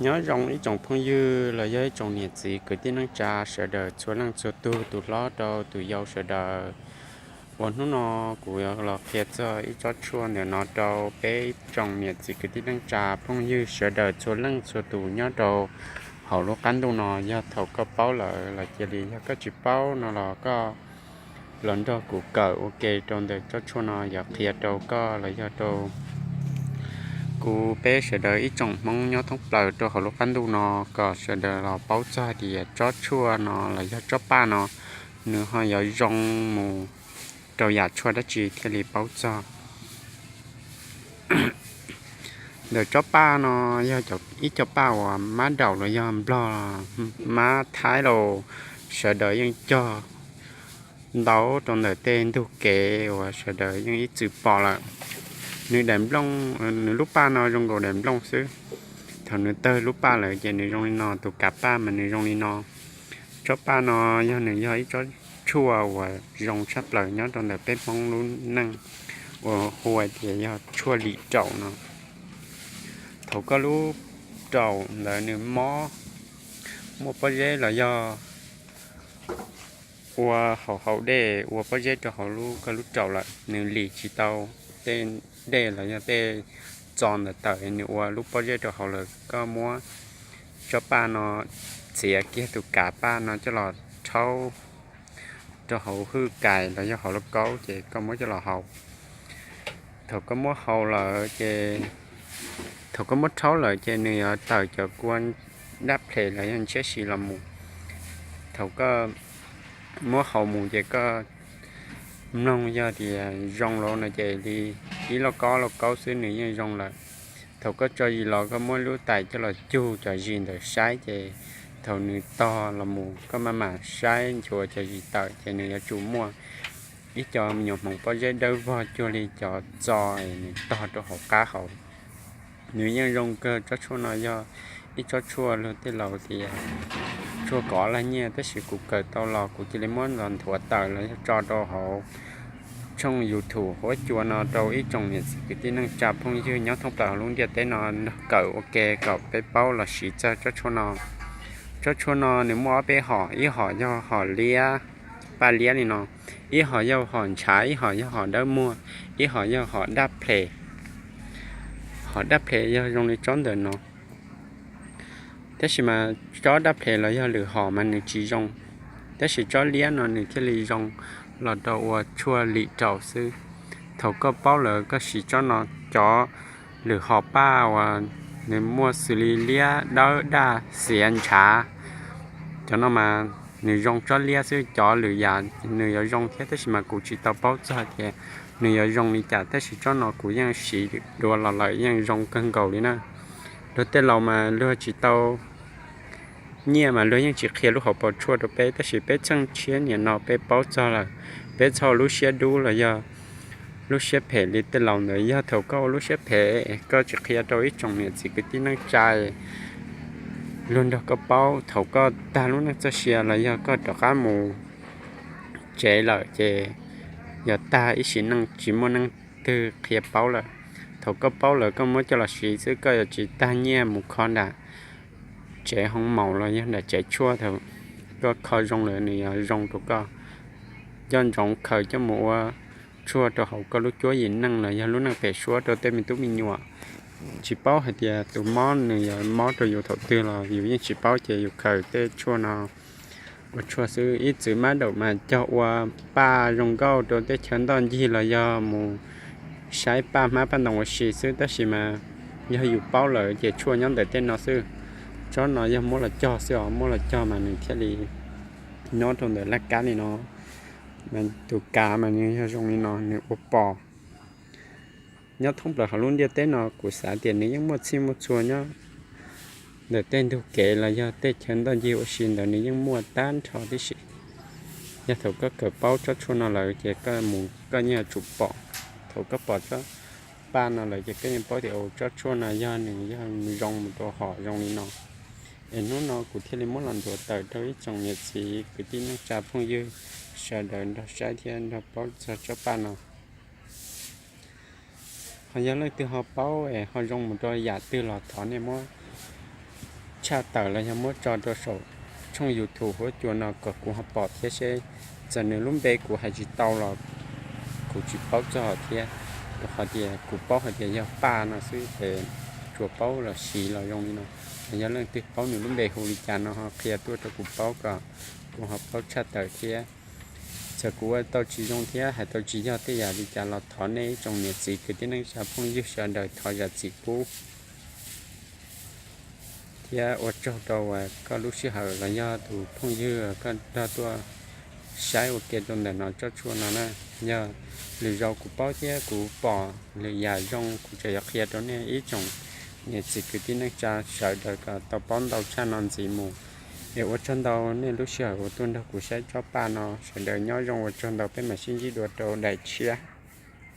Nyob zoo ib tsoom phooj ywg los yog ib tsoom niam txiv kwv tij neej tsa sawv daws txhua leej txhua tug, tus hlob rau tus yau sawv daws. Uas hnub no kuv los qhia txog ib tsob tshuaj ntawm no rau peb ib tsoom niam txiv kwv tij neej tsa phooj ywg sawv daws txhua leej txhua tus nyob rau hauv lub qab ntuj no. Yog thaum koj paub lawm los cia li, yog koj tsis paub no los koj los nrog kuv kawm ua ke rau ntawm tsob tshuaj no yuav qhia rau koj los yog rau kuv, peb sawv daws ib tsoom Hmoob nyob thoob plaws rau hauv lub qab ntuj no kom sawv daws los paub txog tias tsob tshuaj no los yog tsob paj no nws ho yuav zoo mus rau yam tshuaj dab tsi thiaj li paub txog. Ntawm tsob paj no yog ib co paj uas mab daum los yog nplog, mab thaib los sawv daws yeej cog ntau rau ntawm tej ntug kev uas sawv daws yeej ib txwm pom lawm. Nws daim nplooj, nws lub paj no zoo nkaus daim nplooj xwb. Thaum nws tawg lub paj lawm ces nws zoo li no, tus kav paj mas nws zoo li no. Tsob paj no yog nws yog ib tsob tshuaj uas zoo tshaj plaws nyob rau ntawm peb Hmoob lub neej uas hu hais tias yog tshuaj lim raum no. Thaum koj lub raum ntawd nws mob, muaj pob zeb los yog ua haus haus dej ua pob zeb rau hauv lub, koj lub raum lawm, nws lim tsis tau tej dej los yog tej txo ntawd tawm, nws ua lub pob zeb rau hauv lawm, koj muab tsob paj no txiav kiag tus kav paj no coj los rhaub rau hauv hwj kais los yog hauv lauj kaub ces koj muab coj los haus. Thaum koj muab haus lawm ces, thaum koj muab rhaub lawm ces nws yuav tawm cov kua dab ples los yog ntshiab si los mus. Thaum koj muab haus mus ces koj mloog yog tias zoo lawm no ces li ib lauj kaub lauj kaub xwb nws yeej zoo lawm. Thaum koj tso zis los koj muab lub tais coj los cug cov zis ntawd saib ces thaum nws tog los mus koj maj mam saib nchuav cov zis tawm ces nws yuav tsum muaj ib co me nyuam hmoov pob zeb dawb vog cuag li cov txo es nws tog rau hauv qab hauv. Nws yeej zoo kawg. Tsob tshuaj no yog ib tsob tshuaj luag tej laus tias tshuaj kov laj nyiaj, tab sis kuv kawm tau los kuv cia li muab ntxov nthuav tawm los yog tso rau hauv tshooj YouTube Huab Cua no rau ib tsoom niam txiv kwv tij neej tsa phooj ywg nyob thoob plaws hauv lub ntiaj teb no nrog kawm ua ke kom peb paub los siv txog tsob tshuaj no. Tsob tshuaj no nws muaj ob peb hom, ib hom yog hom liab, paj liab li no, ib hom yog hom ntshav, ib hom yog hom dawb muag, ib hom yog hom daj ples. Hom daj ples yog zoo li tsob ntawm no. Tab sis mas tsob daj ples los yog lwm hom mas nws tsis zoo, tab sis tsob liab no nws thiaj li zoo los rau ua tshuaj lim raum xwb. Thaum koj paub lawm koj siv tsob no, cov lwm hom paj uas nws muaj xws li liab, dawb, daj, xiav, ntshav, cov no mas nws zoo tsob liab xwb, cov lwm yam nws yuav zoo thiab tab sis mas kuv tsis tau paub txog tias nws yuav zoo li cas, tab sis tsob no kuv yeej siv dua los lawm yeej zoo kawg nkaus li na. Luag tej laus mas luag tsis tau nyiaj mas luag yeej tsis qhia lub hauv paus tshuaj rau peb, tab sis peb txheej tshiab niam no peb paub txog lawm, peb txhob ua lub siab dub los yog lub siab phem li tej laus ntawd. Yog thaum koj ua lub siab phem koj tsis qhia rau ib tsoom niam txiv kwv tij neej tsa luag nrog koj paub, thaum koj tag lub neej txoj sia los yog koj rov qab mus tsev lawm ces yog tag ib sim neej tsis muaj neeg twg qhia paub lawm. Thaum koj paub lawm koj muab coj los siv xwb, koj yuav tsis tag nyiaj mus kho nram tsev hoo maum los yog nram tsev tshuaj. Thaum koj kho zoo lawm nws yuav zoo rau koj, coj ntsoov khaws coj mus ua tshuaj rau hauv koj lub cuab yim neej los yog lub neej pem suab rau tej me tub me nyuam. Tsis paub hais tias tus mob nws yuav mob rau yus thaum twg los yus yeej tsis paub, ces yus khaws tej tshuaj no ua tshuaj xwb. Ib txwm mab daum mas cog ua paj zoo nkauj rau tej chaw ntoj ncig los yog mus saib paj hmab paj ntoo ua si xwb, tab sis mas yog yus paub lawm ces tshuaj nyob ntawm tej no xwb. Tsob no yog muab los cog xwb os, muab los cog mas nws thiaj li nyob rau ntawm laj kab li no. Mas tus kav mas nws yog zoo li no, nws ua pos. Nyob thoob plaws hauv lub ntiaj teb no kuv xav tias nws yeej muaj txhij muaj txhua nyob ntawm tej ntug kev los yog tej chaw ntoj ncig ua si ntawd nws yeej muaj tag nrho tib si. Yog thaum koj kawm paub tsob tshuaj no lawm ces koj mus koj yeej yuav tsum pom. Thaum koj pom tsob paj no lawm ces koj yeej paub tias tsob tshuaj no yog nws yog zoo mus rau hom zoo li no. Es hnub no kuv thiaj li muab los nthuav tawm rau ib tsoom niam txiv kwv tij neej tsa phooj ywg sawv daws nrog saib thiab nrog paub txog tsob paj no. Ho yog leej twg ho paub es ho zoo mus rau yam twg los thov nej muab tshaj tawm los yog muab tso rau saum tshooj YouTube Huab Cua no kom kuv ho pom thiab seb txawm nws lub npe kuv hais tsis tau los kuv tsis paub txog thiab, rau qhov tias kuv paub hais tias yog Paj no xwb ces tsuas paub los siv los zoo li no. Yog leej twg paub nws lub npe hu li cas no ho qhia tuaj rau kuv paub kom kuv ho paub tshaj tawm thiab. Txawm kuv ua tau tsis zoo thiab hais tau tsis yog tej yam li cas los thov nej ib tsoom niam txiv kwv tij neej tsa phooj ywg sawv daws thov zam txim pub. Thiab ua tsaug rau uas koj lub sij hawm los yog tus phooj ywg koj nrog tuaj saib ua ke rau ntawm no tsob tshuaj no na. Yog lwm zaus kuv paub thiab kuv pom lwm yam zoo kuv tseem yuav qhia rau nej ib tsoom niam txiv kwv tij neej tsa sawv daws kom tau paub ntau tshaj no ntxiv mus. Es ua tsaug ntau nej lub sij hawm uas tuaj nrog kuv saib tsob Paj no, sawv daws nyob zoo, ua tsaug ntau, peb mam sib ntsib dua rau daim tshiab.